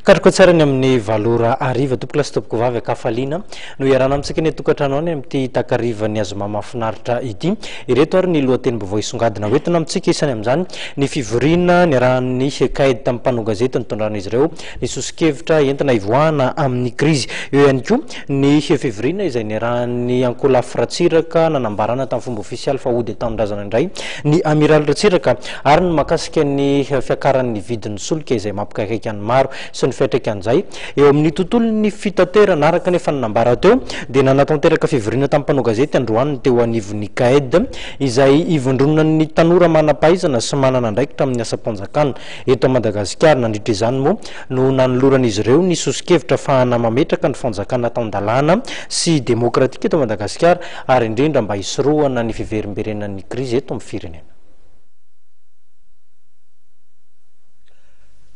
Karoka tsara ny amin'ny valo ora hariva, tompokolahy sy tompokovavy, an-kafaliana no iarahana amintsika any an-tokantrano any amin'ity takarivan'ny zoma mahafinaritra ity. Ireto ary ny lohatenim-baovao hisongadina hoentina amintsika, isany amin'izany ny fivoriana niarahan'ny CAED tamin'ny mpanao gazety nitondran'izy ireo ny soso-kevitra entina hivoahana amin'ny krizy. Eo ihany koa ny fivoriana izay niarahan'ny ankolafy Ratsiraka nanambarana tamin'ny fomba ofisialy fa hody an-tanindrazana indray ny Amiraly Ratsiraka. Ary ny mahakasika ny fiakaran'ny vidin'ny solika izay mampikaikaika ny maro sy ny fiantraikan'izay eo amin'ny tontolon'ny fitaterana. Araka ny efa nambara teo dia nanatanteraka fivoriana tamin'ny mpanao gazety androany ny teo anivon'ny CAED izay ivondronan'ny tanora manam-pahaizana sy manana andraikitra amin'ny asam-panjakana eto Madagasikara. Nandritra izany moa no nanoloran'izy ireo ny soso-kevitra ahafahana mametraka ny fanjakana tan-dalàna sy demokratika eto Madagasikara ary indrindra mba hisorohana ny fiverimberenan'ny krizy eto amin'ny firenena.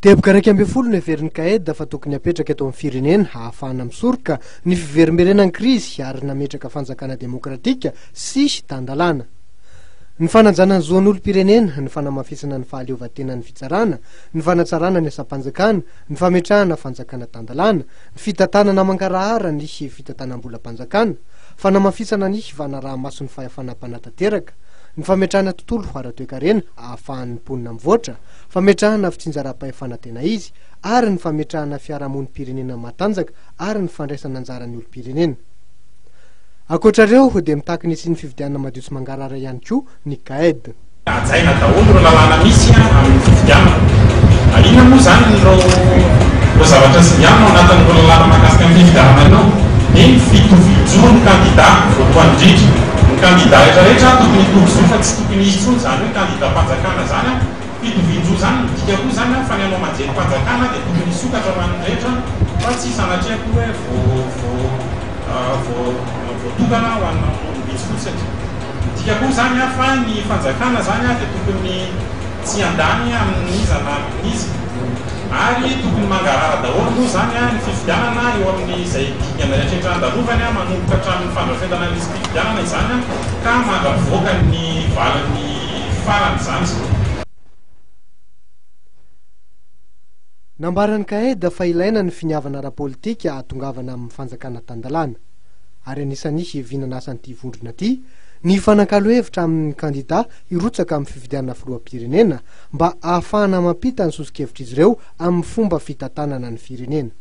Teboka 11 no heverin'ny CAED fa tokony hapetraka eto amin'ny firenena hahafahana misoroka ny fiverimberenan'ny krizy ary nametraka fanjakana demokratika sy tan-dalàna. Ny fanajana ny zon'olom-pirenena, ny fanamafisana ny fahaleovantenan'ny fitsarana, ny fanatsarana ny asam-panjakana, ny fametrahana fanjakana tan-dalàna, ny fitantanana mangarahara ny fitantanam-bolam-panjakana, fanamafisana ny fanaraha-maso ny fahefana mpanatanteraka, ny fametrahana tontolo ara-toekarena ahafahan'ny mponina mivoatra, fametrahana fitsinjaram-pahefana tena izy, ary ny fametrahana fiarahamonim-pirenena matanjaka ary ny fandraisana anjaran'ny olom-pirenena. Ankoatra ireo dia mitaky ny hisian'ny fifidianana madio sy mangarahara ihany koa ny CAED. Hajaina daholo ireo lalàna misy amin'ny fifidianana. Inona moa izany ireo ireo zavatra singanina ao anatin'ireo lalàna mahakasika ny fifidianana ireo? Ny fitovian-jo ny kandida voalohany indrindra. Ny kandida rehetra rehetra tokony hitovy zo fa tsy tokony hisy intsony izany hoe kandidam-panjakana izany. Fitovian-jo izany midika koa izany fa ny hanao aman-jerim-panjakana dia tokony hisokatra ho an'ny rehetra fa tsy sanatria akory hoe voa voatokana ho an'ny olom-bitsy fotsiny. Midika koa izany fa ny fanjakana izany dia tokony tsy handany amin'iza na amin'iza ary tokony mangarahara daholo moa izany ny fifidianana eo amin'izay dingana rehetra andalovany manomboka hatramin'ny fandrafetana ny lisi-pifidianana izany ka mandra-pivoaka ny valiny farany izany. Nambaran'ny CAED fa ilaina ny finiavana ara-politika hahatongavana amin'ny fanjakana tan-dalàna. Ary anisan'ny hivinana asan'ity vondrona ity ny hifanakalo hevitra amin'ny kandida hirotsaka amin'ny fifidianana filoham-pirenena mba hahafahana mampita ny soso-kevitr'izy ireo amin'ny fomba fitantanana ny firenena.